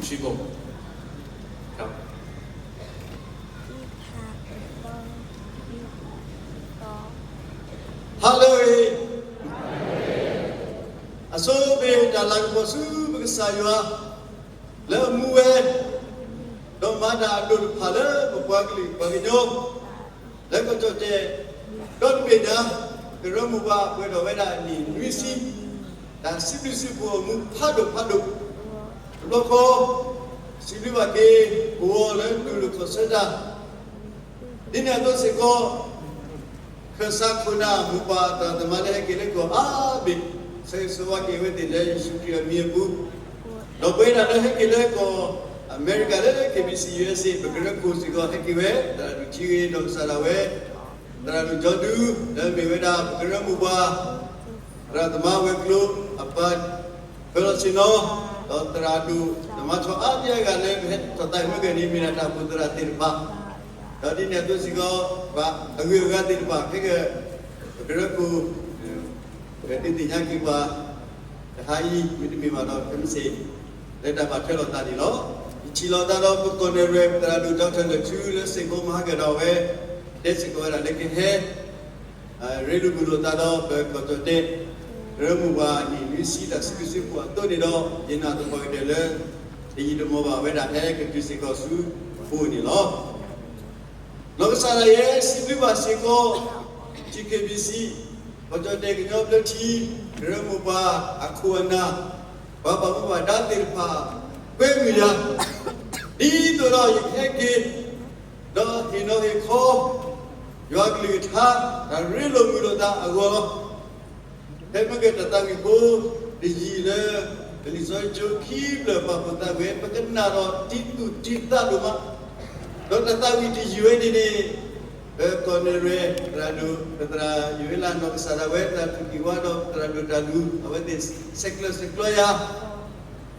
ထံဘိ ဟါလၢအဂ့ၤ, အဆိကတၢၢ်တၢ်လၤကပီၤဆူပကစၢ်ယွၤ လၢအမူဝဲ ဒီးမၤတၢ်အဒိၣ်တဖၣ်လၢပပှၤကလုာ်ပှၤကညီ လၢကီၢ်ကၠီၣ်တဲၣ် ဒီတဘ့ၣ်ညါ ကရၢမိၢ်ပှၢ်ပှဲၤထီၣ်ဝဲဒၣ်အနံၣ်နွံဆံ တၢ်စံးဘျုးစံးဖှိၣ်အမူးဖးဒိၣ်ဖးဒိၣ် တဘျီဃီ စံးဘျုးဘၣ်က့ၤ ပဝဲလၢတူၢ်လိာ်ခီၣ်ဆၢတၢ် ဒ်န့ၣ်အသိးစ့ၢ်ကီး ခၢၣ်စးခိၣ်နၢ်မိၢ်ပၢ်သရၣ်သမါလၢဟဲက့ၤလၢကီၢ်အါဘ့ၣ် ဆၢဂ့ၤဆၢဝါက့ၤအဝဲသ့ၣ်လၢယ့ၣ်ၡူးခရံာ်အမံၤအပူၤ, ဒီးပဝဲဒၣ်လၢဟဲက့ၤလၢကီၢ်အမဲရကၤလၢ K B C U S A ပကရၢခိၣ်စ့ၢ်ကီး ဟဲက့ၤဝဲ သရၣ်ဒိၣ်ထံဂ့ၤ ဒီးကစၢ်ဒၣ်ဝဲ သရၣ်ဒိၣ်ကၠီဒူ လၢအမ့ၢ်ဝဲဒၣ်ပကရၢမိၢ်ပှၢ် သရၣ်သမါဝဲၤကျိၤအပၢ် ဖၢလီၤဆ့ၣ်နီၤ, ဒီးသရၣ်ဒိၣ်သမါထီၣ်အါဒံအါဂၤလၢပဟဲထီၣ်သးမုၢ်ဂီၤန့ၣ် မ့ၢ်ဒၣ်တၢ်အိၣ်ဖှိၣ်သရၣ်သ့ၣ်တဖၣ်, ဒီးဒ်န့ၣ်အသိးစ့ၢ်ကီး ပှၤအဂုၤအဂၤသ့ၣ်တဖၣ် ခဲက ပကရၢခိၣ် ကဒုးသ့ၣ်ညါက့ၤပှၤ တဟါအံၤ မ့တမ့ၢ်ဘၣ်ဒီး ခဲမုၢ်ဆ့ၣ် လၢတၢ်ဘၣ်ထွဲလိာ်သးန့ၣ်လီၤ. ယထံၣ်လိာ်သးဒီးပကီၢ်နဲၣ်ရွဲၣ် သရၣ်ဒိၣ် Doctor လၢထူလၢစ့ၢ်ကီးမၤဟးဂီၤဒီးအဝဲ တဲစ့ၢ်ကီးဝဲဒၣ်လၢကဟဲ ရ့လိာ်မုာ်လိာ်သးဒီးပကီၢ်ကၠီၣ်တဲၣ် ကရၢမိၢ်ပှၢ်နံၣ်နွံဆံတၢ်စံးဘျုးစံးဖှိၣ်အသိးန့ၣ်ဒီး ယနာ်သပှၢ်ကတၢၢ်လၢ တယံာ်တမီၢ်ဘၣ်ဝဲဒၣ်ဟဲကတုၤစ့ၢ်ကီးဆူအပူၤန့ၣ်လီၤ. နီၢ်ကစၢ်ဒၣ်ယဲ စံးဘျုးဘၣ်စ့ၢ်ကီး G K B C ကီၢ်ကၠီၣ်တဲၣ်ကညီဘျၢထံ ကရၢမိၢ်ပှၢ်အခိၣ်အနၢ် ပှၤဘၣ်မူဘၣ်ဒါသ့ၣ်တဖၣ် ကွဲမုာ်ယၤ ဒ်သိးဒီးယကဟဲက့ၤ ဒီးဟ့ၣ်နီၤဟ့ၣ်ခီ ယွၤကလုၢ်ကထါ တၢ်ရ့လိာ်မုာ်လိာ်သးအဂီၢ်လီၤ. ဖဲမ့ၢ်ကတၢ်သးဝံၣ်ဖိတယံာ်လၢ ပလံာ်စီဆှံကၠိခံဖျၢၣ်ပာ်ဖှိၣ်သးဝဲ ပကနၣ်ဒီးတံသူၣ်တံသးဒိၣ်မး, ဒီးတၢ်သးဝံၣ်တယံာ်ဝဲန့ၣ်န့ၣ် ပကီၢ်နဲၣ်ရွဲၣ် သရၣ်ဒိၣ် ပသရၣ်ယွၤလၢနီၢ်ကစၢ်ဒၣ်ဝဲ သရၣ်ထူၣ်ကံၢ်ဝါဒီးသရၣ်ဒိၣ်တၢ်လူၤ အဝဲသ့ၣ်ဆဲးကျၢဆဲးကျိးယၤ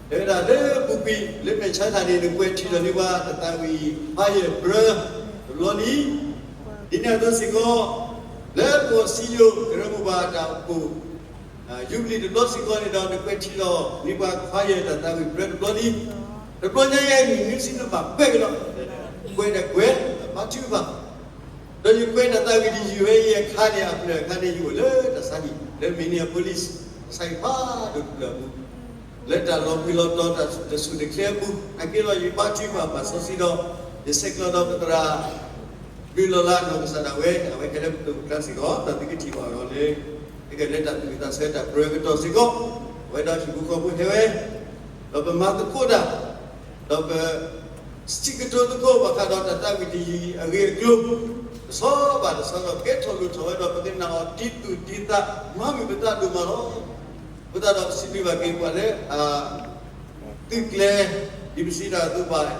တဲဝဲဒၣ်လၢပူၤကွံာ်လၢမဲာ်ဆါတၢ်န့ၣ် နကွဲးထံၣ်လီၤန့ၢ်ပှၤတၢ်သးဝံၣ်ဖးယဲၢ်ပြၢတဘျီလံ. ဒ်န့ၣ်အသိးစ့ၢ်ကီး လၢကီၢ်စံယိၣ်ကရၢမိၢ်ပှၢ်တၢ်အိၣ်ဖှိၣ် ယူဘလံၣ်တဘျီစ့ၢ်ကီးန့ၣ်ဒီး နကွဲးထံၣ်လီၤန့ၢ်ပှၤခွါယဲၢ်တၢ်သးဝံၣ်ပြၢတဘျီလံ. တဘျီညါအံၤ နွံဆံနဘၣ်ကွဲးက့ၤလီၤ. ကွဲးဒီးကွဲး ဘါထုကဖၣ် ဒီးယကွဲးတၢ်သးဝံၣ်တယံာ်ဝဲအံၤအခါန့ၣ် အဖျၢၣ်အခါန့ၣ် ယအိၣ်လၢတၢ်ဆါဟံၣ် လၢ Minneapolis တၢ်ဆါဟံၣ်ဖးဒိၣ်တဖျၢၣ်အပူၤ လၢတၢ်လီၤဘှံးလီၤတီၤတၢ်တဆူၣ်တချ့အပူၤ နာ်က့ဒီး ယဘါထုကဖၣ်ပာ်စီဆှံဒီး ယဆဲးကျိးဒီးပသရၣ် ဘျုးလီၤလၢနီၢ်ကစၢ်ဒၣ်ဝဲ အဝဲကဲလၢပဒိၣ်ပကျါစ့ၢ်ကီး ဒီးသုကထံၣ်ဘၣ်အီၤလၢ ကဲလၢတၢ်သူၣ်ဝံၣ်သးဆၢတၢ်ပြၢကတီၢ်စ့ၢ်ကီး အဝဲဒီးဟံၣ်ဖိဃီဖိဟဲဝဲ ဒီးပမၤသကိးတၢ် ဒီးပ စံးကတိၤသကိးဘၣ်ဃးဒီးတၢ်သးဝံၣ်တယံာ်အဂ့ၢ်အကျိၤ တဆီဘၣ်တဆီဒီး ကဲထီၣ်လိၣ်ထီၣ်ဝဲဒီး ပကနၣ်အီၤတံသူၣ်တံသး မၤမုာ်ပသးဒိၣ်မးလီၤ. အဃိသတးဒီးပစံးဘျုးဘၣ်က့ၤပှၤလၢအ သုးကျဲၤ ဒ်ပစံးတၢ်အသိးဘၣ်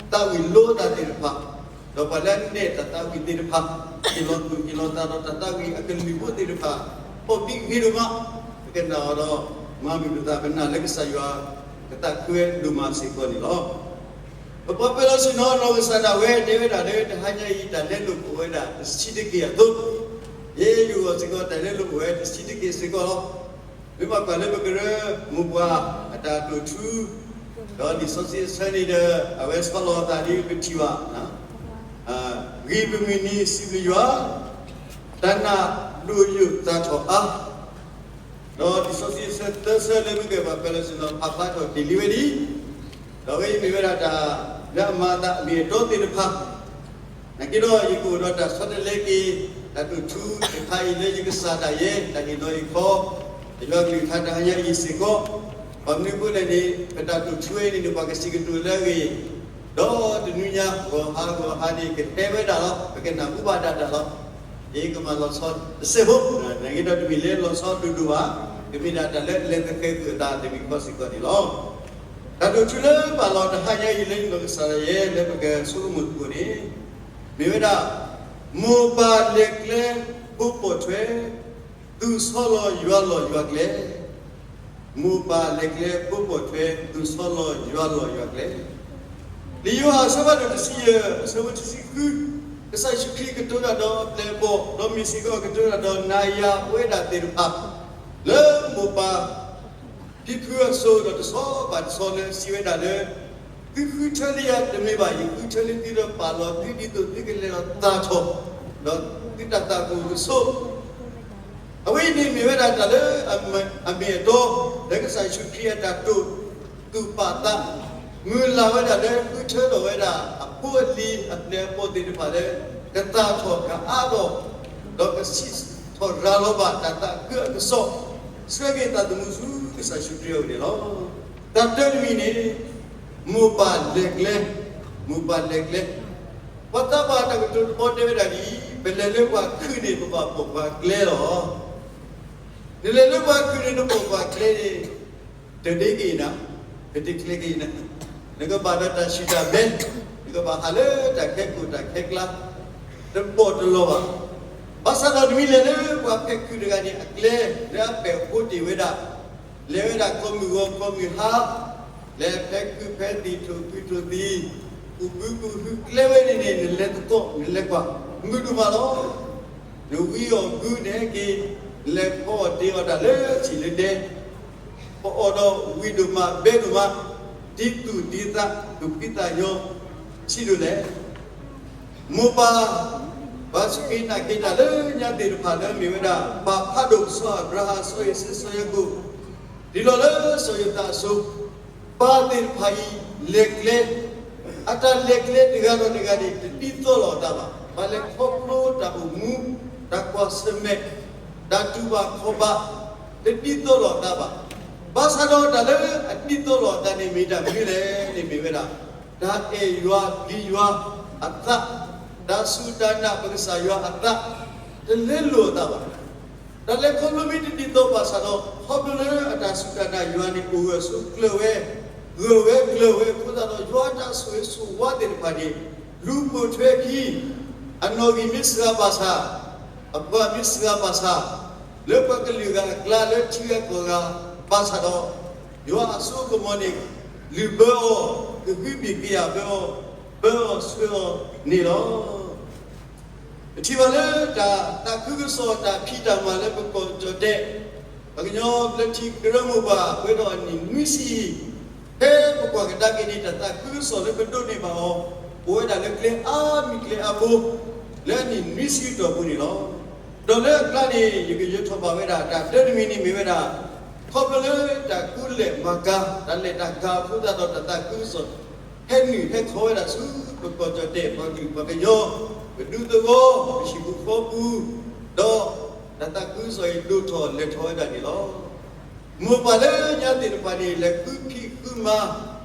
သးဝံၣ်လိတၢ်သ့ၣ်တဖၣ် ဒီးပှၤလၢအနဲၣ်တၢ်သးဝံၣ်သ့ၣ်တဖၣ် ဟ့ၣ်လီၤသူၣ်ဟ့ၣ်လီၤသးဒီးတၢ်သးဝံၣ်အကလုၢ်ဖိသ့ၣ်တဖၣ် ဖီၣ်ဘံဂ့ၤဒိၣ်မး ပကနၣ်အီၤဒီး မၤမုာ်ပသး ပနာ်လၢကစၢ်ယွၤကသးခုဝဲဒိၣ်မးစ့ၢ်ကီးန့ၣ်လီၤ. ပပှၤပၢၤလီၢ်ဆ့ၣ်နီၤ နီၢ်ကစၢ်ဒၣ်ဝဲ တဲဝဲဒၣ်လၢတဟါညါအံၤ တၢ်လဲလိာ်အိၣ်ဝဲဒၣ်တဆံးတက့ၢ်အသိး, ယဲယဂီၢ်စ့ၢ်ကီး တၢ်လဲလိာ်အိၣ်ဝဲတဆံးတက့ၢ်စ့ၢ်ကီးလီၤ. မ့ၢ်ဘၣ်ကွၢ်လၢပကရၢမိၢ်ပှၢ်အတၢ်တိာ်ထူ ဒီးလံာ်စီဆှံအဆၢန့ၣ်ဒီး အဝဲဆီလီၤအသးဒ်ပထံၣ်ဘၣ် ဂ့ၤပမုၢ်နံၤစံးဘျုးယွၤ, တၢ်နာ်ဒိၣ်ယိာ်သးထီၣ်အါ, ဒီးလံာ်စီဆှံအဆၢသၢဆၢလၢမ့ၢ်ကဲပှၤပၢၤလီၢ်ဆ့ၣ်နီၤ ဖးဖျါထီၣ်တ့ၢ်လံဝဲဒၣ်, ဒီးအဝဲအံၤမ့ၢ်ဝဲဒၣ်တၢ်လၢအမၤအသးအမ့ၢ်အတီသ့ၣ်တဖၣ် နာ်က့ဒီး ယကအိၣ်ဒီးတၢ်ဆီတလဲက့ၤ တၢ်တိာ်ထူတခါအံၤလၢယကစၢ်ဒၣ်ယဲ တၢ်ဟ့ၣ်နီၤဟ့ၣ်ခီ ယွၤကလုၢ်ကထါတဟါညါအံၤစ့ၢ်ကီး, ဘၣ်မနုၤအဃိလဲၣ်န့ၣ် ပတၢ်တိာ်ထူဝဲန့ၣ်န့ၣ် ပှၤကစံးကတိၤလၢအဂ့ၢ်, ဒီးတနွံညါ ဂီၤဟါဂီၤဟါန့ၣ် ကဟဲဝဲဒၣ်လီၤ ပကနၣ်ဟူဘၣ်ဒၣ်တၢ်လီၤ. ယကမၤလီၤဆီတစဲးဖိ, နာ်က့ဒီးတမ့ၢ်လၢလီၤဆီဒိၣ်ဒိၣ်ဘၣ်, ကမ့ၢ်ဒၣ်တၢ်လၢလဲၤသဃဲၤကွံာ်အသးတမံၤဃီစ့ၢ်ကီးန့ၣ်လီၤ. တၢ်တိာ်ထူလၢပာ်လီၤတဟါညါအံၤလၢနီၢ်ကစၢ်ဒၣ်ယဲလၢပကဆိကမိၣ်သကိးန့ၣ် မ့ၢ်ဝဲဒၣ် မိၢ်ပၢ်လဲၤကျဲဘိးပိာ်ထွဲ သူၣ်ဆီလီၤယွၤလီၢ်ယွၤကျဲ, မိၢ်ပၢ်လဲၤကျဲဘိးပိာ်ထွဲ သူၣ်ဆီလီၤယွၤလီၢ်ယွၤကျဲ, လံာ်ယိၤဟၣ်အဆၢဖးဒိၣ်တဆံယဲၢ် အဆၢဖိတဆံဃု, ကစၢ်ယ့ၣ်ၡူးခရံာ်ကတိၤတၢ်ဒီးအပျဲၢ်အဘီၣ် ဒီးမ့ၢ်စ့ၢ်ကီးကတိၤတၢ်ဒီးနၤယၤပဝဲဒၣ်သ့ၣ်တဖၣ် လၢမိၢ်ပၢ် ဖံဖုအစိၤဒီးတဆီဘၣ်တဆီလၢစံးဝဲဒၣ်လၢ သုဃုထၢလၢယၤတမ့ၢ်ဘၣ်, ယဃုထၢလၢသုဒီးပာ်လီၤသုဒ်သိးသုကလဲၤလီၤသၣ်ထီၣ် ဒီးသုတၢ်သးကအိၣ်ကဆိး အဝဲအံၤန့ၣ်မ့ၢ်ဝဲဒၣ်တၢ်လၢအမ့ၢ်အတီ လၢကစၢ်ယ့ၣ်ၡူးခရံာ်အတၢ်တိာ်သူၣ်ပာ်သး မုၢ်လၢ်ဝဲဒၣ်လၢဃုထၢထီၣ်ဝဲဒၣ်အဖိအလံၤအပျဲၢ်အဘီၣ်သ့ၣ်တဖၣ်လၢ ကသၣ်ထီၣ်ကအါထီၣ် ဒီးကစံးထီၣ်ရၤလီၤဘၣ်တၢ်သးခုအကစီၣ် ဆှၢက့ၤသးသမူဆူကစၢ်ယ့ၣ်ၡူးခရံာ်အအိၣ်န့ၣ်လီၤ. တၢ်တၢတမံၤန့ၣ် မိၢ်ပၢ်လဲၤကျဲ, မိၢ်ပၢ်လဲၤကျဲ ပှၤသးပှၢ်တၢ်ကတိၤတဘီတဲဝဲဒၣ်ဒ်အံၤ, ပလဲၤလၢပှၤခုၣ်န့ၣ် ပဘၣ်ပိာ်ပှၤကျဲလီၤ. နလဲၤလၢပှၤခုၣ်န့ၣ် နပိာ်ပှၤကျဲန့ၣ် တဒ့က့ၤနၤ, တတကျဲက့ၤနၤ, နကဘၣ်ဒီးတၢ်ဆူၣ်တၢ်မဲ, နကဘၣ်ဟးလၢတၢ်ခဲကိာ်တၢ်ခဲကျါ, တပိာ်တလီၤဘၣ်. ဘၣ်ဆၣ်ဒီးနမ့ၢ်လဲၤလၢပှၤဖဲခုၣ်တဂၤန့ၣ် အကျဲလၢအပဲာ်အိၣ်ဖှိၣ်တ့ၢ်ဝဲဒၣ် လဲၤဝဲဒၣ်ခီမုၢ်ဂီၤခီမုၢ်ဟါ, လဲၤဖဲခုၣ်ဖဲသံၣ်ထိၣ်ခုၣ်ထိၣ်သံၣ်, ကူၣ်ဘုကူၣ်ဟုကျဲဝဲန့ၣ်န့ၣ် နလဲၤသကိးနလဲၤကွၢ် မုာ်ဒိၣ်မးလီၤ. နဝံအီၣ်ဘုနဟဲက့ၤ, နလဲၤဖီအီၣ်တ့ၢ်အီၣ်တၢ်လၢထံးလၢဒဲ, ပအီၣ်ဒီးဝံၤဒိၣ်မးဘဲဒိၣ်မး, ဒ်သူၣ်ဒ်သး သူၣ်ဖှံသးညီ ဆံးဒိၣ်လဲၣ်. မိၢ်ပၢ် ပှၤစူၢ်က့ၤနာ်က့ၤတၢ်လၢညါသ့ၣ်တဖၣ်လၢအမ့ၢ်ဝဲဒၣ် ပၢ်ဖးဒိၣ် စီၤအၤဘြၤဟၣ် စီၤအံၤစဲး စီၤယၤကိာ် တုၤလီၤလၢစီၤယိၤသးအစိၤ, ပၢ်သ့ၣ်တဖၣ်အံၤလဲၤကျဲ, အတၢ်လဲၤကျဲတဂၤဒီးတဂၤန့ၣ် တဒ်သိးလိာ်အသးဘၣ်. ပှၤလဲၤခီဖျိတၢ်အိၣ်မူ, တၢ်ကွၢ်ဆၢၣ်မဲာ်, တၢ်တူၢ်ဘၣ်ခီၣ်ဘၣ်, တဒ်သိးလိာ်အသးဘၣ်. ဘၣ်ဆၣ်ဒီးတၢ်လၢအဒ်သိးလိာ်အသးန့ၣ်မ့ၢ်တၢ်မနုၤလဲၣ်န့ၣ်မ့ၢ်ဝဲဒၣ် တၢ်အဲၣ်ယွၤပျံၤယွၤအသး, တၢ်စူၢ်တၢ်နာ်ပကစၢ်ယွၤအသး, တလဲလိာ်အသးဘၣ်. တၢ်လဲၤခီဖျိမ့ၢ်တဒ်သိးဘၣ်ဆၣ်ဒီး ခီဖျိလၢအတၢ်စူၢ်တၢ်နာ်ယွၤန့ၣ် အိၣ်ဂၢၢ်ဆိးကျၢၤဝဲ, ဂၢၢ်ဝဲကျၢၤဝဲအဃိသတးဒီး ယွၤအတၢ်ဆိၣ်ဂ့ၤဆိၣ်ဝါသ့ၣ်တဖၣ်န့ၣ် လူၤပိာ်ထွဲအခံ, အနီၣ်ဂံၢ်မ့ၢ်စှၤဘၣ်ဆၣ်, အပှၤမ့ၢ်စှၤဘၣ်ဆၣ်, လၢပှၤကလုာ်ဂၤအကျါလၢထံဂၤကီၢ်ဂၤဘၣ်ဆၣ်ဒီး, ယွၤအစိအကမီၤန့ၣ် လုၢ်ဘၢအီၤ, ကဟုဘ့ၣ်ကယာ်ဘၢအီၤ, ဘၢအီၤဆှၢအီၤန့ၣ်လီၤ. ပထံၣ်ဘၣ်လၢတၢ်သးခုကစီၣ်တၢ်ဖံးတၢ်မၤလၢပကီၢ်ကၠီၣ်တဲာ်, ပှၤကညီဘျၢထံကရၢမိၢ်ပှၢ် ပှဲၤဒီးအနံၣ်နွံဆံအံၤ, ဖဲပကွၢ်ကဒါက့ၤန့ၣ် တၢ်သးခုကစီၣ်လၢပဒိးန့ၢ်ဘၣ်အီၤ, အိၣ်ဝဲဒၣ်လၢကျဲအါမံၤကျဲအါဘိ, လၢအနံၣ်နွံဆံတီၢ်ပူၤန့ၣ်လီၤ. ဒီးလၢအကျါန့ၣ် ယကယၢၤထီၣ်ဘၣ်ဝဲဒၣ် တၢ်တၢတမံၤန့ၣ်မ့ၢ်ဝဲဒၣ်, ခီဖျိလၢတၢ်ကူလဲၢ်မၤကၤ, တၢ်လဲၤတၢ်ကၤအဃိသတးဒီးတၢ်သးခုကစီၣ် ဟဲနုာ်ဟဲခီဝဲဒၣ်ဆူပကီၢ်ကၠီၣ်တဲာ် ပှၤကလုာ်ပှၤကညီ, ပဒူသဝီ, ပဟံၣ်ပူၤဃီပူၤ, ဒီးတၢ်သးခုကစီၣ်အံၤဒိၣ်ထီၣ်လဲၤထီၣ်ဝဲဒၣ်န့ၣ်လီၤ. မိၢ်ပၢ်လၢညါသ့ၣ်တဖၣ်န့ၣ် လဲၤဃုဖံးဃုမၤ,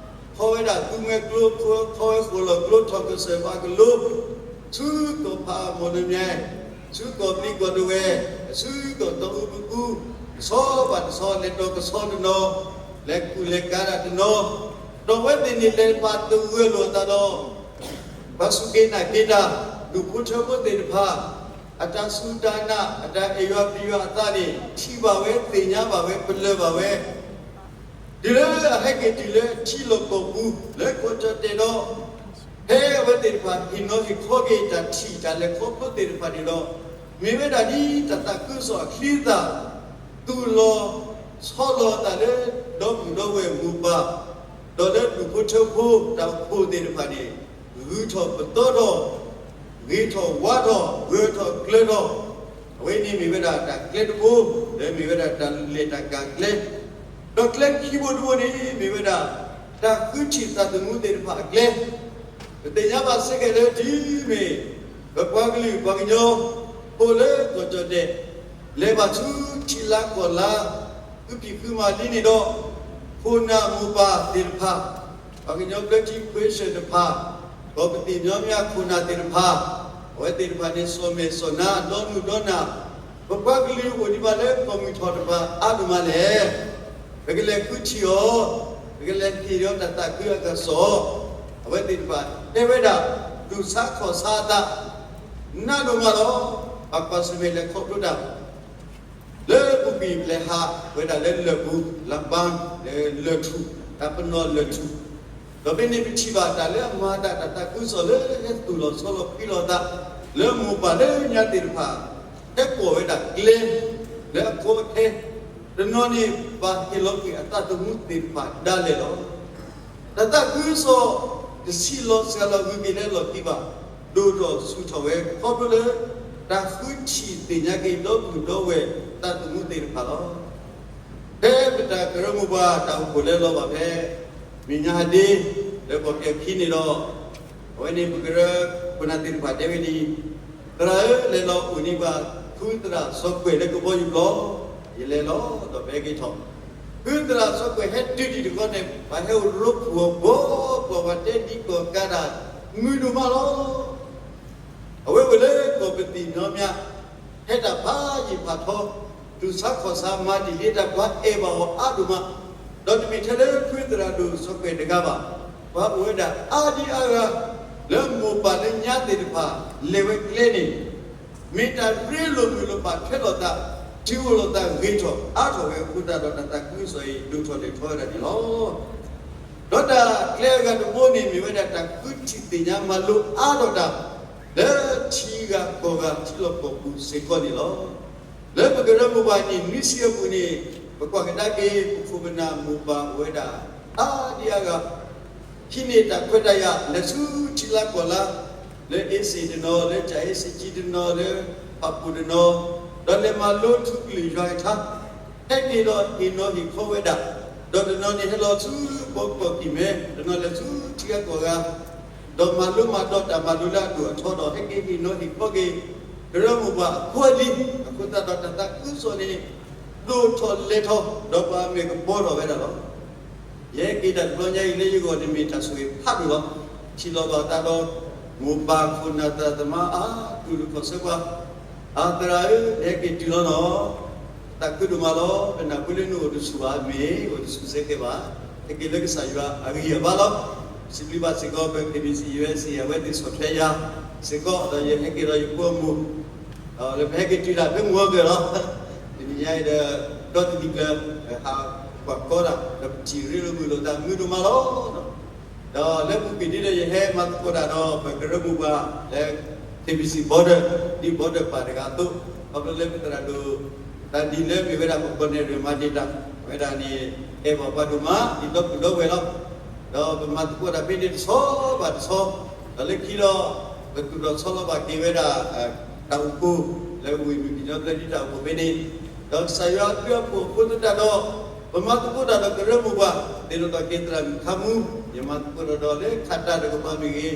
ခီဝဲဒၣ်သူမှဲကျိ, ခီဝဲဃိၣ်လီၢ်ကျိ, ထီၣ်ကစၢၢ်ဘါကလိ, ဆူကီၢ်ဖးအမီၢ်လမၠဲ, ဆူကီၢ်ပျံၤကီၢ်တဝဲၢ်, ဆူကီၢ်တီအူပကူ, တဆီဘၣ်တဆီ လဲၤဒီးကဆီတနီၤ, လဲၤကူၣ်လဲၤကၤဒၣ်တနီၤ, ဒီးအဝဲသ့ၣ်န့ၣ် လဲၤပာ်သဂၢၢ်လိာ်အသးဒီး ပှၤစူၢ်က့ၤနာ်က့ၤတၢ် ဒူၣ်ဖိထၢဖိသ့ၣ်တဖၣ် အတၢ်စူၢ်တၢ်နာ် အတၢ်အဲၣ်ယွၤပျံၤယွၤအသးန့ၣ် ထံၣ်ဘၣ်ဝဲ သ့ၣ်ညါဘၣ်ဝဲ ပလၢၢ်ဘၣ်ဝဲ တုၤလၢအဟဲက့ၤတုၤလၢထံလီၢ်ကီၢ်ပူၤ လၢကီၢ်ကၠီၣ်တဲာ်ဒီး ဖဲအဝဲသ့ၣ်တဖၣ် ဟ့ၣ်နီၤဟ့ၣ်ခီက့ၤတၢ်ထံၣ်တၢ်လဲၤခီဖျိသ့ၣ်တဖၣ်န့ၣ်ဒီး မ့ၢ်ဝဲဒၣ်ဒ်တၢ်သးခုကစီၣ်အချံအသၣ် သူၣ်လီၤဆီလီၤအသးလၢ ဒီပုၢ်ဒီဝဲၢ်မိၢ်ပၢ် ဒီးလၢဒူၣ်ဖိထၢဖိတၢ်အိၣ်ဖှိၣ်သ့ၣ်တဖၣ်န့ၣ် ဂုၤထီၣ်ပသီထီၣ် ဂ့ၤထီၣ်ဝါထီၣ် ဂၢၢ်ထီၣ်ကျၢၤထီၣ်, အဝဲန့ၣ်မ့ၢ်ဝဲဒၣ်တၢ်ကျဲတဘိ လၢမ့ၢ်ဝဲဒၣ်တၢ်လဲၤတၢ်ကၤကျဲ, ဒီးကျဲခံဘိတဘိန့ၣ် မ့ၢ်ဝဲဒၣ် တၢ်ဃုထံၣ်သးသမူသ့ၣ်တဖၣ်အကျဲ ပသ့ၣ်ညါဘၣ်စ့ၢ်ကီးလၢတုၤမ့ၢ် ပပှၤကလုာ်ပှၤကညီ ဖိလၢကီၢ်ကၠီၣ်တဲာ် လဲၤဘၣ်ဆူထံလါကီၢ်လါ ဃုဖံးဃုမၤလံန့ၣ်ဒီး ခိၣ်နၢ်မိၢ်ပၢ်သ့ၣ်တဖၣ် ပှၤကညီဘျၢထံခွ့ဆၢၣ်တဖၣ် ဒီးပသ့ၣ်ညီမ့ၢ်ခိၣ်နၢ်သ့ၣ်တဖၣ် အဝဲသ့ၣ်တဖၣ်န့ၣ် စီၤမဲာ်စီၤနါ ဒီနုၢ်ဒီနၢ် ပပှၤကလုာ်အိၣ်ဒံးဘၣ်လၢကီၢ်မုၢ်ထီၣ်တဖၣ်အါဒိၣ်မးလဲၣ်. ပကလဲၤဃုထံၣ်အီၤ, ပကလဲၤဟ့ၣ်အီၤတၢ်သးခုအကစီၣ်, အဝဲသ့ၣ်တဖၣ်တဲဝဲဒၣ် တူၢ်ဆါခီၣ်ဆါအသး နးဒိၣ်မးလီၤ. ပှၤကွၢ်ဆၢၣ်မဲာ်လဲၤခီဖျိတၢ် လၢပူၤကွံာ်ပလဲၤဟးဝဲဒၣ်လၢလၢၢ်ပူၤ လၢဘါ လၢၢ်ထူၣ် တၢ်ပနီၣ်လၢၢ်ထူၣ်, ဒီးဖဲန့ၣ်ပထံၣ်ဘၣ်တၢ်လၢအမၤအသးတၢ်သးခုကစီၣ်လၢဟဲသူၣ်လီၤဆီလီၤဖှံလီၤသး လၢမိၢ်ပၢ်လၢညါသ့ၣ်တဖၣ် ဟဲပိာ်ဝဲဒၣ်ကျဲ လၢအခိးအခဲ တနီၤန့ၣ်ဘၣ်ဟ့ၣ်လီၤကွံာ်အသးသမူသ့ၣ်တဖၣ်ဒၣ်လဲာ်လီၤ. တၢ်သးခုကစီၣ်တဆံးလီၤစှၤလီၤဂုၤက့ၤလၢလီၢ်ခံဘၣ်, ဒိၣ်ထီၣ်ဆူၣ်ထီၣ်ဝဲ ခီဖျိလၢ တၢ်ဃုထံၣ်သ့ၣ်ညါက့ၤဒီပုၢ်ဒီဝဲၢ်သးသမူသ့ၣ်တဖၣ်လီၤ. ဖဲပတၢ်ကရၢမိၢ်ပှၢ်တၢ်အိၣ်ဖှိၣ်လၢလီၤဘၣ်ဖဲ မဲာ်ညါဟးဒ့ လၢကီၢ်ကဲခံန့ၣ်ဒီး အဝဲန့ၣ်ပကရၢခိၣ်နၢ်သ့ၣ်တဖၣ်တဲဝဲဒ်အံၤ, သရၣ်ဧၢ, လဲၤလီၤအိၣ်န့ၢ်ဘၣ် ဖုသရၣ်စီၤကွဲၢ်လၢကဘီယူၤပျီ, ယလဲၤလီၤဒီးပဟဲက့ၤထီၣ်, ဖုသရၣ်စီၤကွဲၢ်ဟဲတုၤဒံးတခီန့ၣ် ပှၤဟဲအိၣ်ရိဖှိၣ်အီၤဘီဘီ ပှၤတဲဒ်ကီၢ်ကးတၢ်မုာ်ဒိၣ်မးလီၤ. အဝဲအိၣ်လၢကီၢ်ပသံၣ်နီမး ဟဲတၢ်ဖးယံာ်ဖးထီ, တူၢ်ဆါခီၣ်ဆါ မၤတံၢ်လံတၢ် ပှၤအဲၣ်ဘၣ်အီၤအါဒိၣ်မး, ဒီးတမ့ၢ်ထဲလၢဖုသရၣ်ဒိၣ်စီၤကွဲၢ်တဂၤဘၣ်, ပှၤအိၣ်ဝဲဒၣ်အါဒံအါဂၤ လၢမိၢ်ပၢ်လၢညါသ့ၣ်တဖၣ် လဲၤဝဲကျဲန့ၣ် မ့ၢ်တၢ်ရ့လိာ်မုာ်လိာ် ပာ်ထွဲလိာ်သး, ထံၣ်လိာ်သးဂ့ၤထီၣ်အါထီၣ်ဝဲအဃိသတးဒီး တၢ်သးခုကစီၣ်အံၤ ဒိၣ်ထီၣ်လဲၢ်ထီၣ်ဝဲဒၣ်န့ၣ်လီၤ. ဒီးတၢ်ကျဲအဂၤတဘိန့ၣ် မ့ၢ်ဝဲဒၣ်တၢ်ဃုထံၣ်သ့ၣ်ညါမၤလိအါထီၣ်တၢ် လၢထံဂၤကီၢ်ဂၤ ထံလီၢ်ကီၢ်ပူၤစ့ၢ်ကီးန့ၣ်လီၤ. လၢပကရၢမိၢ်ပှၢ်နံၣ်နွံဆံအပူၤန့ၣ် ပကွၢ်ကဒါက့ၤ ပခိၣ်ပနၢ်မိၢ်ပၢ်အိၣ်ဝဲဒၣ် အါဒံအါဂၤ ဟံးန့ၢ်တၢ်ခွဲးတၢ်ယာ် လဲၤဆူထံလါကီၢ်လါ, လၢအ့စ့ၣ်တနီၤ, လၢကၠၣ်အ့စ့ၣ်ကၠံတနီၤ, လၢဖၣ်ပူၣ်တနီၤ, ဒီးလဲၤမၤလိထူကလုၢ်ယွၤကထါ, ဟဲက့ၤဒီးဟ့ၣ်နီၤဟ့ၣ်ခီဝဲဒၣ်, ဒီးတနီၤန့ၣ်ဟဲလီၤဆူဘီကီၢ်ကံၢ်မဲ, တနီၤလဲၤဆူထံဂၤကီၢ်ဂၤ, ဒီးမၤလိမၤဒိးတၢ်မၤလိလၢအဒိၣ်အထီဒီး ဟဲက့ၤဟ့ၣ်နီၤဟ့ၣ်ခီက့ၤ ကရၢမိၢ်ပှၢ်အဖိအလံၤ, အဃိသတးဒီးတၢ်သးခုကစီၣ်န့ၣ် ဒိၣ်ထီၣ်လဲၤထီၣ် ဒီးပှၤမဲာ်ကပီၤထီၣ်ဝဲဒၣ်လီၤ. ယဟဲက့ၤတၢ်တဘျီညါအံၤလၢယဂီၢ်န့ၣ်မ့ၢ်တၢ်ဆိၣ်ဂ့ၤဖးဒိၣ်လီၤ. ထံၣ်လိာ်ဘၣ်သးဒီး မိၢ်ပၢ်ခိၣ်နၢ်သရၣ်သမါအါ တူၢ်လိာ်ခီၣ်ဆၢပှၤ, အသရၣ်ဧၢ, နဟဲက့ၤတုၤလီၤနီၤ, သးခုဒိၣ်မးလီၤ. ပနၢ်ဟူလၢနအိၣ်တဆူၣ်ဘၣ်, မ့ၢ်အိၣ်တဆူၣ်စဲကဲဘၣ်, ဟဲက့ၤလၢကစၢ်ယွၤအဂံၢ်အဘါလီၤ. စံးဘျုးဘၣ်စ့ၢ်ကီး ပ KBC USA အဝဲသ့ၣ်ဆီၣ်ထွဲယၤစ့ၢ်ကီး, ဒီးယဟဲက့ၤဒီးယဖိအမိၢ် ဒီးလၢပဟဲက့ၤတုၤဒၣ်ဖဲမုၢ်ဂီၤကၢၢ်လီၤ. တနံၤညါအံၤဒီး ဒီတနံၤကျၢၤ ဟးကွၢ်ကီတၢ် ဒီးပထံၣ်ရ့လိာ်မုာ်လိာ်သးမုာ်ဒိၣ်မးလီၤ. ဒီးလၢပူၤကွံာ်ဒ်ဒီး ယဟဲမၤသကိးတၢ်ဒီး ပကရၢမိၢ်ပှၢ်လၢ KBC border ဒ် border ပၢ်တဂၤအသိး, ခီဖျိလၢပသရၣ်ဒိၣ် တၢ်ဒ်လၢမ့ၢ်ဝဲဒၣ်ပကီၢ်နဲၣ်ရွဲၣ်မၤဒံးတၢ် ဝဲဒၣ်န့ၣ် အဲၣ်ဘၣ်ပှၤဒိၣ်မး ဒ်ဒီပုၢ်ဒီဝဲၢ်လီၤ. ဒီးပမၤသကိးတၢ်ဖဲန့ၣ်တဆီဘၣ်တဆီ, ဒီးလၢခံဒီး ပသူၣ်ထီၣ်ဆီလီၤဘၣ်က့ၤဝဲဒၣ် တၢ်အိၣ်ဖှိၣ် လၢဝ့ၢ်မုၢ်ကညီဘျၢထံတၢ်အိၣ်ဖှိၣ်ဖဲန့ၣ်, ဒီးကစၢ်ယွၤအဘျုးအဖှိၣ်အဃိသတးဒီး ပမၤသကိးတၢ်ဒီးကရၢမိၢ်ပှၢ် သ့ၣ်နီၣ်ထီၣ်က့ၤသရၣ်မုၣ်ခါမူ, ယမၤသကိးတၢ်ဒီးလၢခးတၢ်တကပၤမ့ၢ်ဂ့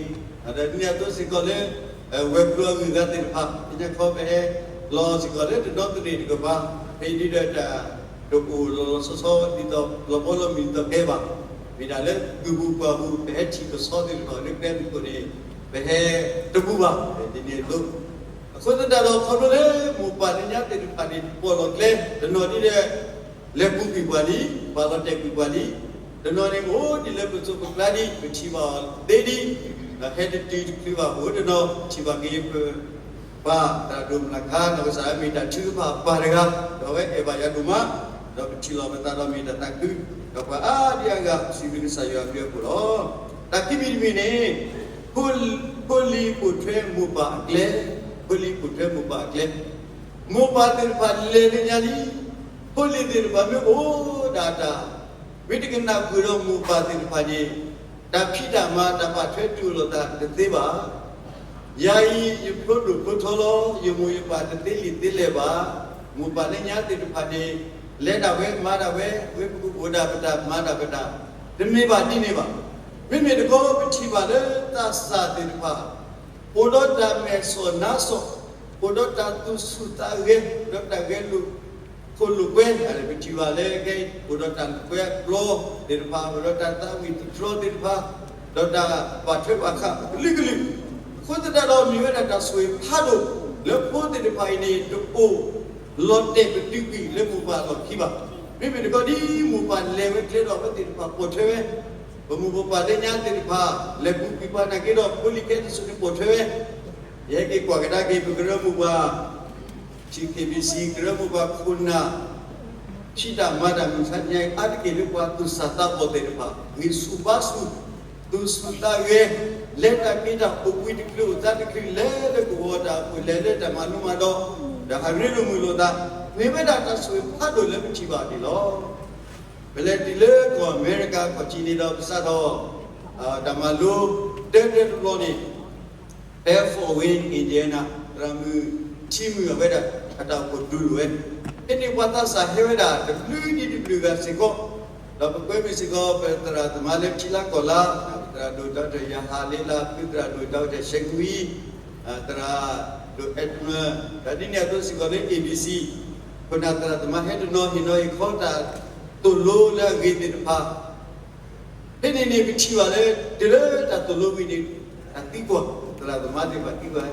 ၤ, ဒီးဒ်န့ၣ်အသိးစ့ၢ်ကီးလၢ ဝဲၤကျိၤအဂုၤအဂၤသ့ၣ်တဖၣ် သ့ၣ်ညါခီပဟဲလီၤစ့ၢ်ကီးလၢတနီသရံၣ်တကပၤ, ဖဲဒ်ဒီးတၢ်တအိၣ်လီၤလီၤဆီဆီဒ်သိးလီၤဘီလီၤမုၢ်ဒ်သိးကဲဘၣ်, မ့ၢ်ဒၣ်လၢကုၢ်ပူၤပှၢ်ပူၤ ပဟဲထံၣ်ပဆီသ့ၣ်တဖၣ်လၢကျဲမုၢ်ခိၣ်န့ၣ် ပဟဲတပူၤဘၣ်, ဒ်န့ၣ်အသိး အဃိသတးဒီး ခီဖျိလၢမိၢ်ပၢ်လၢညါသ့ၣ်တဖၣ်န့ၣ် ပိာ်လီၤကျဲ တနီၤဒ်ဒီး လဲၤပူၤကွံာ်ပှၤလံ, ပာ်လီၤတဲာ်ကွံာ်ပှၤလံ, တနီၤန့ၣ်အိၣ်ဒ်လၢပစိၤပကျါဒံး ပထံၣ်ဘၣ်အီၤသ့ဒံး, ဒီးဟဲတတုၤတချုးဘၣ်အိၣ်တနီၤ ထံၣ်ဘၣ်က့ၤယပၢ် ပၢ်သရၣ်ဒိၣ်မုၢ်လၢ်ခါ နီၢ်ကစၢ်မ့ၢ်တၢ်ထုကဖၣ်ပၢ်တဂၤ, ဒီးအဝဲအဲၣ်ဘၣ်ယၤဒိၣ်မး, ဒီးပထံၣ်လိာ်ပသးဒီးမ့ၢ်တၢ်သးခု, ဒီးပှၤအါဒံအါဂၤ စံးဘျုးကစၢ်ယွၤအဘျုးအဖှိၣ်လီၤ. တၢ်ခံမံၤတမံၤန့ၣ် ဖိလံၤပိာ်ထွဲမိၢ်ပၢ်အကျဲ, ဖိလံၤပိာ်ထွဲမိၢ်ပၢ်အကျဲ, မိၢ်ပၢ်သ့ၣ်တဖၣ်လဲၤလၢညါလံ, ဖိလံၤသ့ၣ်တဖၣ်မ့ၢ်အိၣ်ဒၣ်တၢ်, မ့ၢ်တကနၣ်ဃုာ်ဒီးမိၢ်ပၢ်သ့ၣ်တဖၣ်န့ၣ် တၢ်ဖံးတၢ်မၤတၢ်ပာ်ထွဲတူၢ်လိာ်သးတသ့ဘၣ်. ယၤအံၤ ယဖျိဒိၣ်ဖျိထီလီၤ, ယမိၢ်ယပၢ်တသ့လံာ်သ့လဲၢ်ဘၣ်. မိၢ်ပၢ်လၢညါသ့ၣ်တဖၣ်န့ၣ် လဲၤဒၣ်ဝဲမၤဒၣ်ဝဲ, ဝဲပကအိၣ်ဒၣ်ပတၢ်မၤဒၣ်ပတၢ်, တမ့ၢ်ဘၣ်ဒ်န့ၣ်ဘၣ်. မ့မ့ၢ်တခီ ပထံၣ်ဘၣ်လၢသးစၢ်သ့ၣ်တဖၣ် အိၣ်ဒီးတၢ်မဲာ်ဆှီၣ်နါဆှီၣ်, အိၣ်ဒီးတၢ်သူၣ်ဆူၣ်သးဂဲၤ, ဒီးတၢ်ဂဲၤလိာ် ခိၣ်လိာ်ကွဲ, ပထံၣ်ဘၣ်လၢကဲ အိၣ်ဒီးတၢ်လိာ်ကွဲအပျီသ့ၣ်တဖၣ်, အိၣ်ဒီးတၢ်သးဝံၣ်သတြီသ့ၣ်တဖၣ်, ဒီးတၢ်ဘၣ်ထွဲဘၣ်ဃးအကလုာ်ကလုာ်, အဃိသတးဒီးမ့ၢ်ဝဲဒၣ်တၢ်ဆိၣ်ဂ့ၤဖးဒိၣ် လၢဖိသ့ၣ်တဖၣ်အံၤန့ၣ် တအိၣ်လီၤတဲာ်ပတုာ်ကွံာ်လၢမိၢ်ပၢ်အလီၢ်ခံဘၣ်. မ့မ့ၢ်တခီဒ်မိၢ်ပၢ်လဲၤဝဲကျဲဒီးအဝဲသ့ၣ်တဖၣ်ပိာ်ထွဲဝဲ, ပမိၢ်ပပၢ်လၢညါသ့ၣ်တဖၣ် လဲၤပူၤကွံာ်ပှၤနာ်က့ဒီး ဖိလံၤခဲအံၤတစိၤန့ၣ်ပိာ်ထွဲဝဲ, ယဟဲက့ၤကွၢ်ကဒါက့ၤ ပကရၢမိၢ်ပှၢ် ထံ KBC ကရၢမိၢ်ပှၢ်ခိၣ်နၢ် ဖံးတၢ်မၤတၢ်မုၢ်ဆါညါအံၤ အါတက့ၢ်လၢပှၤသူၣ်စၢ်သးဘီၣ်သ့ၣ်တဖၣ် ဂံၢ်ဆူၣ်ဘါဆူၣ်, သူၣ်ဆူၣ်သးဂဲၤ, လဲၤတၢ်က့ၤတၢ်အိၣ်ဘှံးတချုးအိၣ်သးတချုး လဲၤလၢကဝီၤတၢ်အိၣ်ဖှိၣ် လဲၤလၢတၢ်မၤလိမၤဒိး, ဒီးဟးရ့လိာ်မုာ်လိာ်သး, မ့ၢ်ဝဲဒၣ်တၢ်ဆိၣ်ဂ့ၤဖးဒိၣ်လၢပထံၣ်ဘၣ်န့ၣ်လီၤ. ပလဲၤတုၤလၢကီၢ်အမဲရကၤခီၣ်ထံးန့ၣ်ဒီး ပစးထီၣ် တၢ်မၤလိ တၢတၢတဘျီန့ၣ် ဖဲ Fort Wayne Indiana သရၣ်မုၣ်ထံမုၣ်အဝဲဒၣ် အတၢ်အိၣ်ဖှိၣ်ဒုးလိာ်ဝဲ, ဖဲန့ၣ်ပှၤသးစၢ်ဟဲဝဲဒၣ်တဘျုးဒံးတဘျုးဂၤစ့ၢ်ကီး, ဒီးပကွဲမုာ်စ့ၢ်ကီး ပသရၣ်သမါလၢထံလၢကီၢ်လၢ သရၣ်ဒိၣ် Doctor ယၤဟၣ်လ့လး ဖုသရၣ်ဒိၣ် Doctor ရှဲကွံ သရၣ်ဒိၣ် Edmund ဒီးဒ်န့ၣ်အသိးစ့ၢ်ကီးလၢ A B C ခိၣ်နၢ်သရၣ်သမါဟဲတနီၤ ဟ့ၣ်နီၤဟ့ၣ်ခီတၢ်သိၣ်လိလၢအဂ့ၤသ့ၣ်တဖၣ် ဖဲန့ၣ်န့ၣ် ပထံၣ်ဘၣ်လၢ တုၤလၢတၢ်သိၣ်လိဝံၤန့ၣ် တၢ်သံကွၢ် သရၣ်သမါသ့ၣ်တဖၣ်သံကွၢ်,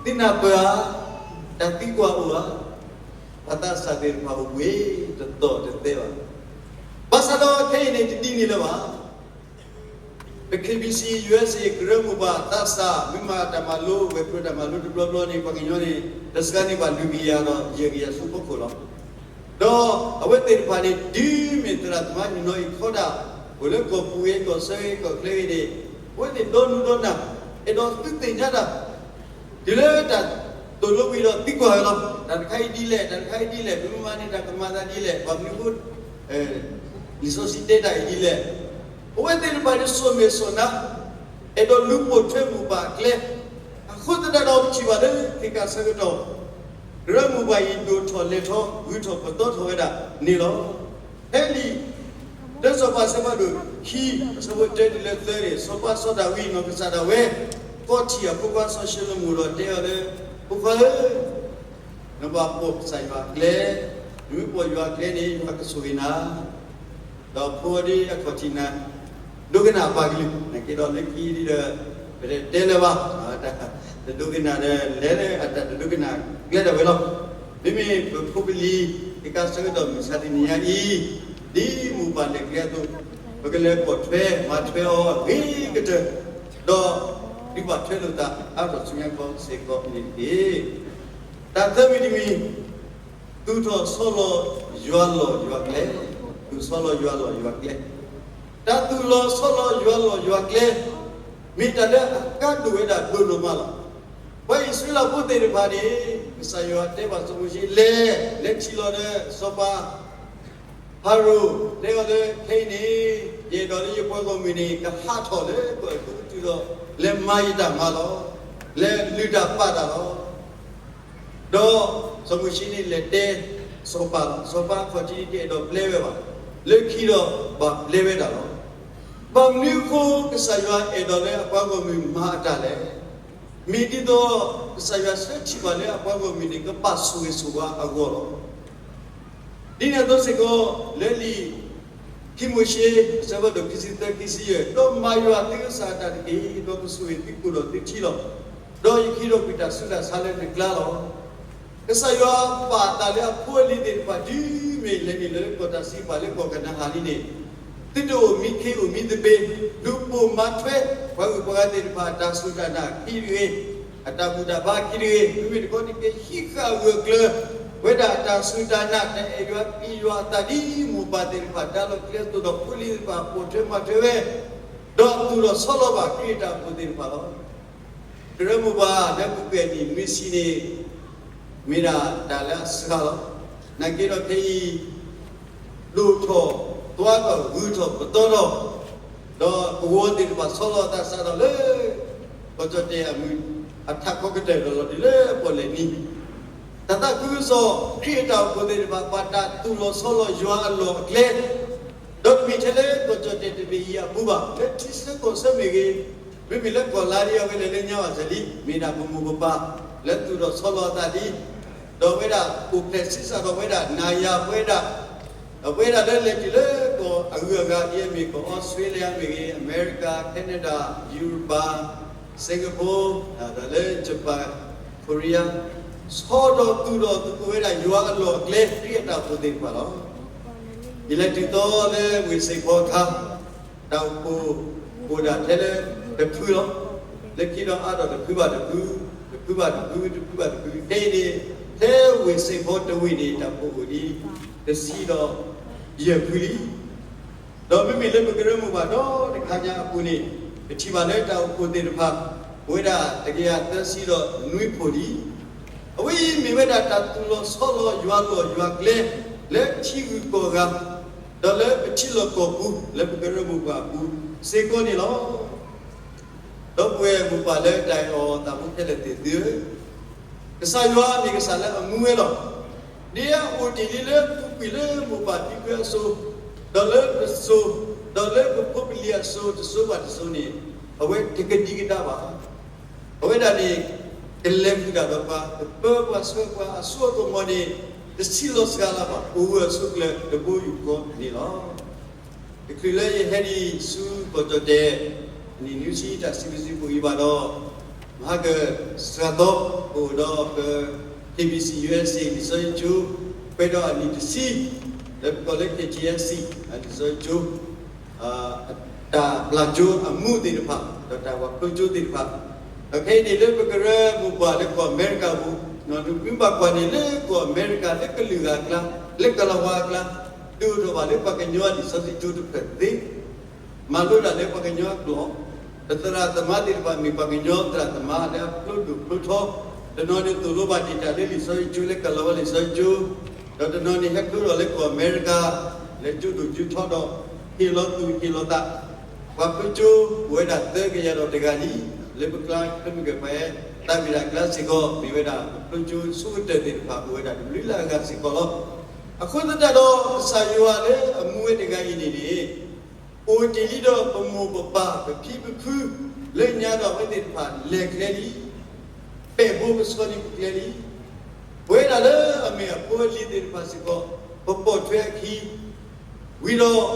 သုနၢ်ပၢၢ်ဧါ, တၢ်သံကွၢ်အိၣ်ဧါ, ပှၤသးစၢ်သ့ၣ်တဖၣ်အိၣ်ဘှံး တတီၢ်တသဲဘၣ်. ဘၣ်ဆၣ်ဒီးခဲအံၤန့ၣ် တဒ်န့ၣ်လၢၤဘၣ်. ပ K B C U S A ကရၢမိၢ်ပှၢ်သးစၢ် မ့ၢ်မၤတၢ်မၤလိ ဝဲၤကျိၤတၢ်မၤလိတဘျီဘျီန့ၣ် ပှၤကညီန့ၣ် တစှၤန့ၢ်ဘၣ်လွံၢ်ကယၤဒီး ယဲၢ်ကယၤဆူဖီခိၣ်လီၤ. ဒီးအဝဲသ့ၣ်တဖၣ်န့ၣ် တုၤမ့ၢ်သရၣ်သမါဟ့ၣ်နီၤဟ့ၣ်ခီတၢ် အိၣ်လၢကီၢ်ပူၤဂ့ၤ ကီၢ်ဆၢဂ့ၤ ကီၢ်ချၢဂ့ၤန့ၣ် အဝဲသ့ၣ်ဒီနူဒီနၢ် အဲၣ်ဒိးသုသ့ၣ်ညါတၢ် တုၤလၢတၢ်သိၣ်လိဝံၤဒီးသံကွၢ်ဝဲလီၤ. တၢ်တခါအံၤဒ်လဲၣ်, တၢ်တခါအံၤဒ်လဲၣ်, ပမ့ၢ်မၤန့ၣ်တၢ်ကမၤသးဒ်လဲၣ်, ဘၣ်မနုၤအဃိ လံာ်စီဆှံတဲတၢ်အံၤဒ်လဲၣ်. အဝဲသ့ၣ်တဖၣ်န့ၣ် စိာ်မ့ၢ်စိာ်နါ အဲၣ်ဒိးလူၤပိာ်ထွဲမိၢ်ပၢ်အကျဲ, အဃိသတးဒီးပထံၣ်ဘၣ်လၢ ခဲကနံၣ်အဆၢကတီၢ် ကရၢမိၢ်ပှၢ်အံၤ ဒိၣ်ထီၣ်လဲၢ်ထီၣ် ဂုၤထီၣ်ပသီထီၣ်ဝဲဒၣ်န့ၣ်လီၤ. ဖဲလံာ် တၢစီၤပၤအဆၢဖးဒိၣ်ခံ အဆၢဖိတၢတုၤလၢသၢန့ၣ် စီၤပၤစီၤဒၤဝံးနီၢ်ကစၢ်ဒၣ်ဝဲ ကိးထီၣ်အဖိခွါစီၤၡလိၤမိၣ်ဒီးတဲအီၤလၢ ဖိခွါဧၢ, နဘၣ်ပိာ်ကစၢ်ယွၤအကျဲ, နမ့ၢ်ပိာ်ယွၤအကျဲန့ၣ် ယွၤကဆိၣ်ဂ့ၤနၤ ဒီးဖိဒ်အခီၣ်ထံးနၤ ဒိကနၣ်အပၢ်ကလုၢ်, နက့ဒီးလၢခံဒီး ပတတဲလၢၤဘၣ်, တဒိကနၣ်ဒီး လဲၤလၢအတၢ်တဒိကနၣ်ကျဲဒၣ်ဝဲလီၤ. မ့မ့ၢ်ပဖိပလံၤ ခဲကနံၣ်အဆၢကတီၢ်မုၢ်ဆါတနံၤညါအံၤ ဒ်မိၢ်ပၢ်လဲၤကျဲအသိး ပကလဲၤပိာ်ထွဲမၤထွဲအီၤအဂ့ၤကတၢၢ်, ဒီးဒုးဘၣ်ထွဲလိာ်သးအါထီၣ်ဆူညါကီးစ့ၢ်ကီးန့ၣ်တက့ၢ်. တၢ်သၢမံၤတမံၤ သူၣ်ထီၣ်ဆီလီၤယွၤလီၢ်ယွၤကျဲ, သူၣ်ဆီလီၤယွၤလီၢ်ယွၤကျဲ. တၢ်သူၣ်လီၤဆီလီၤယွၤလီၢ်ယွၤကျဲ မ့ၢ်တၢ်လၢအကါဒိၣ်ဝဲဒၣ်ဒိၣ်ဒိၣ်မးလီၤ. ပှၤအံၣ်စရ့လးဖိသ့ၣ်တဖၣ်န့ၣ် ကစၢ်ယွၤတဲဘၣ်စီၤမိၤၡ့လဲၤ, လဲၤထံၣ်လီၤဒီးစီၤပၤ ဖၤရိၤ တဲအီၤလၢခဲအံၤန့ၣ် ယအဲၣ်ဒိးလၢယပှၤဂီၢ်မုၢ်န့ၣ် ကဟးထီၣ်လၢကီၢ်အဲၤကူပတူးဒီး လဲၤမၤယတၢ်မၤလီၤ. လဲၤလုၢ်တၢ်ပာ်တၢ်လီၤ. ဒီးစီၤမိၤၡ့န့ၣ်လဲၤတဲစီၤပၤလီၤ. စီၤပၤအခီၣ်ထံးတအဲၣ်ဒိးပျဲဝဲဘၣ်. လၢခံဒီးဘၣ်ပျဲဝဲဒၣ်လီၤ. ဘၣ်မနုၤအဃိကစၢ်ယွၤအဲၣ်ဒိးလၢအပှၤဂီၢ်မုၢ်မၤအတၢ်လဲၣ်. မ့ၢ်ဒ်သိး ကစၢ်ယွၤဆၢထံၣ်ဘၣ်လၢအပှၤဂီၢ်မုၢ်န့ၣ် ကဘၣ်ဆိၣ်ဂ့ၤဆိၣ်ဝါအဂီၢ်လီၤ. ဒ်န့ၣ်အသိးစ့ၢ်ကီး လၢလံာ်ခံမိၤၡ့ အဆၢဖးဒိၣ်ခံဆံသၢ ခံဆံယဲၢ်, ဒီးမၤယွၤသုကစၢ်အတၢ်တက့ၢ်, ဒီးကဆိၣ်ဂ့ၤသုကိၣ်ဒီးသုထံလီၤ. ဒီးယကဟံးထီၣ်ကွံာ်တၢ်ဆူးတၢ်ဆါလၢနကျါလီၤ. ကစၢ်ယွၤပာ်အသးလၢအဖိအလံၤသ့ၣ်တဖၣ် တုၤမ့ၢ်လဲၤနုာ်လၢကီၢ်တၢ်စံးပာ်လၢကီၢ်ကနၤဧၣ်လံန့ၣ်, သုတအိၣ်မံခ့အိၣ်မံသပ့ၤ, လူၤပိာ်မၤထွဲ ပှၤဂုၤပှၤဂၤသ့ၣ်တဖၣ် အတၢ်စူၢ်တၢ်နာ်ခံတဂ့ၤ, အတၢ်ဘူၣ်တၢ်ဘါခံတဂ့ၤ, မ့မ့ၢ်တခီန့ၣ် ကဟံးဃာ်ဂၢၢ်ကျၢၤ ဝဲဒၣ်တၢ်စူၢ်တၢ်နာ် တၢ်အဲၣ်ယွၤပျံၤယွၤအသးဒ်မိၢ်ပၢ်သ့ၣ်တဖၣ် ဒါလီၤကျဲအသိးဒီး ဖိလံၤသ့ၣ်တဖၣ် ပိာ်ထွဲမၤထွဲဝဲ, ဒီးသူၣ်ထီၣ်ဆီလီၤဘၣ်ခရံာ်အတၢ်အိၣ်ဖှိၣ်သ့ၣ်တဖၣ်လီၤ. ကရၢမိၢ်ပှၢ်လၢပကွဲးနံၣ်နွံဆံန့ၣ် မ့ၢ်ဒၣ်တၢ်လၢအစှၤလီၤ. နာ်က့ဒီးခဲအံၤ ဒိၣ်ထီၣ်သွါထီၣ်ဂုၤထီၣ်ပသီထီၣ်, ဒီးကဝီၤသ့ၣ်တဖၣ်ဆီလီၤအသးစးထီၣ်လၢ ကီၢ်ကၠီၣ်တဲၣ်အမုၢ်အထးခီကတၢၢ်ဒီးလီၤတုၤလၢပီၣ်လဲၣ်နံၤ, တၢ်သးခုကစီၣ် ခရံာ်အတၢ်အိၣ်ဖှိၣ်သ့ၣ်တဖၣ် ဘၣ်တၢ်သူၣ်လီၤဆီလီၤယွၤအလီၢ်အကျဲ ဒီးတမ့ၢ်ထဲလၢကီၢ်ကၠီၣ်တဲၣ်တဘ့ၣ်အံၤအပူၤဘၣ်, လၢထံဆၢကီၢ်ဆၢမ့ၢ်ဂ့ၤ, မ့မ့ၢ်လၢကီၢ်လါဒ်အဝဲလဲၤလၢညါဘၣ်စၢၤလံ, မ့ၢ်ဒၣ်ပမိၢ်ပပၢ်လၢသူၣ်ထီၣ်ဆီလီၤအသးလံ, ဒီးအဝဲဒၣ်အိၣ်ဖျဲၣ်ဆံးစၢ်ဒီးအဝဲဒၣ်နၤယၤပဝဲဒၣ်, ဒီးပဝဲဒၣ်လၢလဲၤတုၤလၢကီၢ်အဂုၤအဂၤ ဒ်အမ့ၢ်ကီၢ်အီစထြ့လယါမ့ၢ်ဂ့ၤ, အမဲရကၤ, Canada, Europe, Singapore, ဒီးလၢ Japan, Korea, ဆီဒီးသူၣ်ထီၣ်သူၣ်ကိၢ်ဝဲဒၣ်ယွၤအလီၢ်အကျဲ ခရံာ်အတၢ်အိၣ်ဖှိၣ်သ့ၣ်တဖၣ်လီၤ. ယလဲၤတုၤသီလၢဝ့ၢ်စ့ၣ်ဖီအခါ တၢ်အိၣ်ဖှိၣ်အိၣ်ဒၣ်ထဲလၢတဖုလီၤ. လၢခံဒီးအါထီၣ်တဖုဘၣ်တဖု, တဖုဘၣ်တဖု, တဖုဘၣ်တဖု, ခဲအံၤန့ၣ် ထဲဝ့ၢ်စ့ၣ်ဖီတဝ့ၢ်န့ၣ် တၢ်အိၣ်ဖှိၣ်အိၣ်ဒံး တဆံဒီးယဲၢ်ဖုလံ. ဒီးမ့မ့ၢ်လၢပကရၢမိၢ်ပှၢ်ဒီတခါညါအပူၤန့ၣ် ပထံၣ်ဘၣ်လၢတၢ်အိၣ်ဖှိၣ်သ့ၣ်တဖၣ် အိၣ်ဝဲဒၣ်တကယၤသၢဆံဒီးနွံဖှိၣ်လံ. အဝဲအံၤမ့ၢ်ဝဲဒၣ်တၢ်သူၣ်လီၤဆီလီၤယွၤလီၢ်ယွၤကျဲ လၢထံဂုၤကီၢ်ဂၤ ဒီးလၢပထံလီၢ်ကီၢ်ပူၤ လၢပကရၢမိၢ်ပှၢ်အပူၤစ့ၢ်ကီးန့ၣ်လီၤ. ဒီပုၢ်ဝဲၢ်မိၢ်ပၢ်လၢတၢ်အဲၣ်အီၤသးဖိခဲလၢာ်သ့ၣ်သုဧၢ, ကစၢ်ယွၤမ့ၢ်ကစၢ်လၢအမူဝဲလီၤ. ဒ်အအိၣ်တ့ၢ်လံလၢပူၤကွံာ်လၢမိၢ်ပၢ်ဖံဖုအစိၤ, ဒီးလၢပစိၤ, ဒီးလၢပဖိပလံၤအစိၤတစိၤဘၣ်တစိၤန့ၣ်, အဝဲတကဒံကဒါဘၣ်. အဝဲဒၣ်န့ၣ် ကလဲၤဃုာ်တၢ်ဒီးပှၤ, ကပၢပှၤဆှၢပှၤ, အစိအကမီၤန့ၣ် တဆံးလီၤစှၤလၢၤဘၣ်, အိၣ်ဝဲအဆိကျၢၤတဘိယူၢ်ဃီန့ၣ်လီၤ. တချုးလၢယဟဲဒံးဆူကီၢ်ကၠီၣ်တဲာ် အနံၣ်နွံဆံတၢ်စံးဘျုးစံးဖှိၣ်အံၤဘၣ်ဒီး, မဟါကစှၤသီ ပအိၣ်ဒီးပ K B C U S A လံာ်စီဆှံကၠိ ပှဲၤဒီးအနံၣ်တဆံ, လၢပကိးလၢ K G S C လံာ်စီဆှံကၠိ တၢ်ပျၢ်ကၠိအမူးသ့ၣ်တဖၣ် ဒီးတၢ်ပှၤဖျိကၠိသ့ၣ်တဖၣ်, ဒီးခဲအံၤန့ၣ်လၢပကရၢမိၢ်ပှၢ်လၢကီၢ်အမဲရကၤပူၤ, နမ့ၢ်ဘၣ်ကွၢ်န့ၣ်လၢကီၢ်အမဲရကၤလၢကလုာ်ဂၤအကျါ, လၢကလၤဝါအကျါ, ဒုးအိၣ်ထီၣ်ဘၣ်လၢပှၤကညီအလံာ်စီဆှံကၠိတဖျၢၣ်သ့ မၤလိတၢ်လၢပှၤကညီအကျိာ်, ဒီးသရၣ်သမါသ့ၣ်တဖၣ်မ့ၢ်ပှၤကညီသရၣ်သမါလၢအဖျိဒိၣ်ဖျိထီ, တနီၤန့ၣ်သိၣ်လိဘၣ်တ့ၢ်တၢ်လၢလံာ်စီဆှံကၠိလၢကလၤဝါလံာ်စီဆှံကၠိ, ဒီးတနီၤန့ၣ်ဟဲဖျိထီၣ်လၢကီၢ်အမဲရကၤ, လၢကၠိဒိၣ်ကၠိထီဒီး ဟ့ၣ်လီၤသူၣ်ဟ့ၣ်လီၤသး, ပှၤဖျိကၠိအိၣ်ဝဲဒၣ်သၢကယၤဒီးတဂၤလံ, လၢပကျါဖဲမုၢ်ကဲၤပှၤဟဲသးဝံၣ်တၢ်အကျါစ့ၢ်ကီး မ့ၢ်ဝဲဒၣ်ပဖျိကၠိဆိကတၢၢ်သ့ၣ်တဖၣ်အိၣ်ဝဲဒၣ်တဘျုးလၢအဂၤစ့ၢ်ကီးလီၤ. အဃိသတးဒီး ကစၢ်ယွၤလၢအမူဝဲတဂၤအံၤန့ၣ်န့ၣ်, အိၣ်တ့ၢ်လံဒီးပမိၢ်ပပၢ် ပဖံပဖု လၢညါဒီးအဝဲသ့ၣ်တဖၣ်လဲၤကျဲလံ, ပဲာ်ဘိကဆှီန့ၢ်ပကျဲလံ, ပဝဲဒၣ်လၢအမ့ၢ်အဖိအလံၤသ့ၣ်တဖၣ်စ့ၢ်ကီး ပပိာ်ထွဲအခံ ဝံၤဒီး ခဲလၢာ်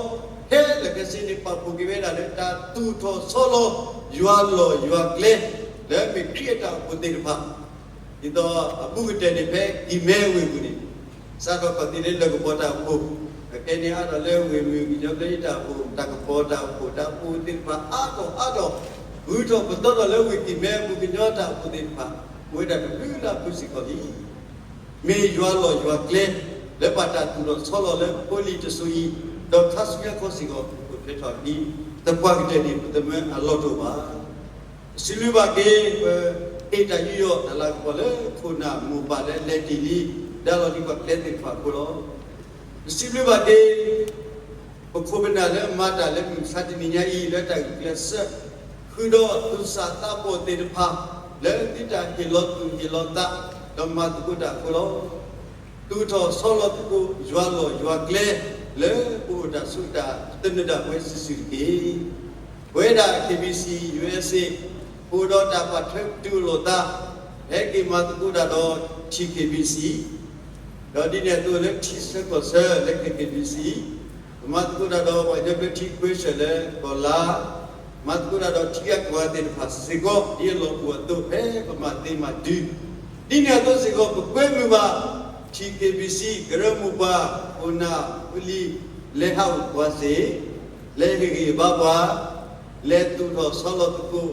ခဲဆ့န့ၣ် ပာ်ဖှိၣ်က့ၤဝဲဒၣ်လၢတၢ်သူၣ်ထီၣ်ဆီလီၤ ယွၤလီၢ်ယွၤကျဲ လၢအမ့ၢ်ခရံာ်အတၢ်အိၣ်ဖှိၣ်သ့ၣ်တဖၣ်, ဒ်သိးအဘူးကတၢၢ်န့ၣ်ဖဲကံၢ်မဲဝ့ၢ်ပူၤန့ၣ်, စးထီၣ်ခီၣ်သ့ၣ်လၢလၢၢ်ကပီၤတၢ်အိၣ်ဖှိၣ်, အခဲန့ၣ်အါထီၣ်လၢဝ့ၢ်မုၢ်ကညီဘျၢထံတၢ်အိၣ်ဖှိၣ်, တၢ်ကပီၤတၢ်အိၣ်ဖှိၣ်, တၢ်အိၣ်ဖှိၣ်သ့ၣ်တဖၣ်အါထီၣ်အါထီၣ်, ဂုၤထီၣ်ပသီထီၣ်လၢဝ့ၢ်ကံၢ်မဲပူၤကညီတၢ်အိၣ်ဖှိၣ်သ့ၣ်တဖၣ်, အိၣ်ဝဲဒၣ်တဘျုးလၢအဖုစ့ၢ်ကီးလံ. မ့ၢ်ယွၤလီၢ်ယွၤကျဲ လၢပတၢ်သူၣ်ထီၣ်ဆီလီၤလၢဖိလံၤတစိၤအံၤ, ဒီးခါဆူညါခီစ့ၢ်ကီး ပအိၣ်ဖျဲၣ်ထီၣ်ဒ်သပှၢ်ကတၢၢ်န့ၣ် ပသးမၢအလီၢ်တအိၣ်ဘၣ်. ပစံးဘျုးဘၣ်က့ၤ ပဟ့ၣ်တၢ်ယူးယီၣ်တၢ်လၤကပီၤလၢခိၣ်နၢ်မိၢ်ပၢ်လၢလဲၤတ့ၢ်လံ ဒါလီၤဒံးပှၤကျဲသ့ၣ်တဖၣ်အဃိလီၤ. ပစံးဘျုးဘၣ်က့ၤ ပခိၣ်ပနၢ်လၢမၤတၢ်လၢမုၢ်မဆါတနံၤညါအံၤ လၢတၢ်ဂုာ်ကျဲးစၢး ဃုာ်ဒီးသူၣ်စၢ်သးဘီၣ်သ့ၣ်တဖၣ် လၢသုတၢ်ဟ့ၣ်လီၤသူၣ်ဟ့ၣ်လီၤသး ဒီးမၤသကိးတၢ်အဃိလီၤ. သူၣ်ထီၣ်ဆီလီၤသကိးယွၤလီၢ်ယွၤကျဲ လၢပအိၣ်တၢ်ဆိးတၢ်သနၢၣ်ဒၣ်ပဝဲစုာ်စုာ်တက့ၢ်. ပဝဲဒၣ် K B C U S A အိၣ်ဒီးတၢ်ပာ်ထွဲပတုာ်လိာ်သး ဟဲက့ၤမၤသကိးတၢ်ဒီး T K B C ဒီးဒ်န့ၣ်အသိးလၢထံဆၢကီၢ်ဆၢလၢ K K B C, ပမၤသကိးတၢ်ဒီးပှၤကညီဘျၢထံခွဲးဆၢၣ်လၢကီၢ်လါ, မၤသကိးတၢ်ဒီးထံဂၤကီၢ်ဂၤသ့ၣ်တဖၣ်စ့ၢ်ကီး ဒ်အလီၢ်အိၣ်အသိး ဖဲပမၤသ့မၤဒုး, ဒ်န့ၣ်အသိးစ့ၢ်ကီး ပကွဲမုာ်ဘၣ် T K B C ကရၢမိၢ်ပှၢ် ခိၣ်နၢ်ဖိလံၤ လဲၤဟးအိၣ်ပှၤစ့ၢ်, လဲၤဟ့ၣ်ဂံၢ်ဟ့ၣ်ဘါပှၤ, လဲၤသူၣ်ထီၣ်ဆီလီၤသကိး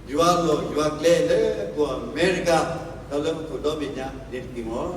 ယွၤလီၢ်ယွၤကျဲလၢကီၢ်အမဲရကၤ ဒီးလၢဟီၣ်ခိၣ်ဒီဘ့ၣ်ညါန့ၣ်တက့ၢ်မီၢ်.